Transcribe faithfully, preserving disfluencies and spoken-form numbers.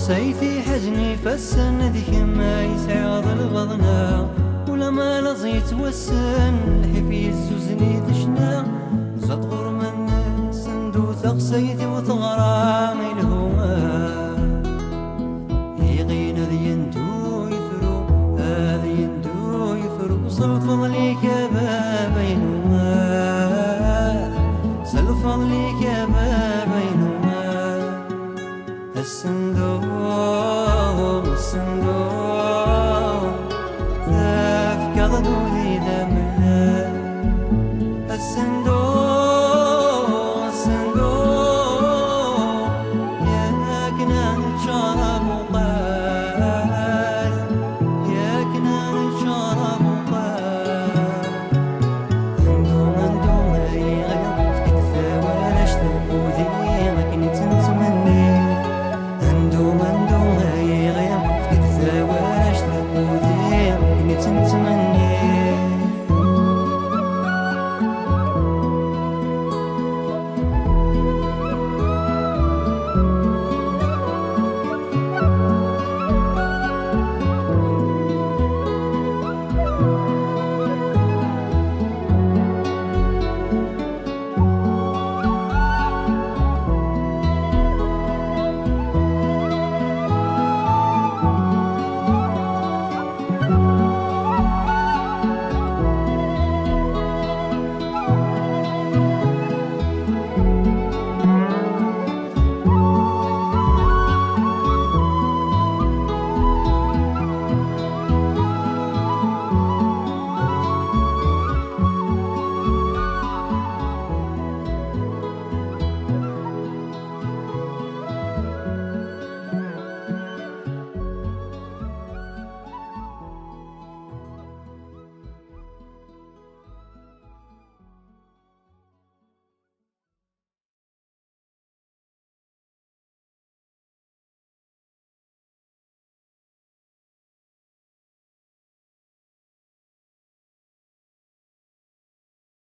Tayt iḥazen ifassen, d kemm ay sɛiɣ d lbaḍna. Ulamma laẓ yettwassen, lḥif yezzuzen i tecna. Ẓat ɣur-m nnes, ndu taxsayt-iw teɣra i lhuma. Iɣin ad yendu yefru, ad yendu yefru, s lfeḍl-ik a baba-inu. S lfeḍl-ik a baba-inu. Asenduɣ, asenduɣ,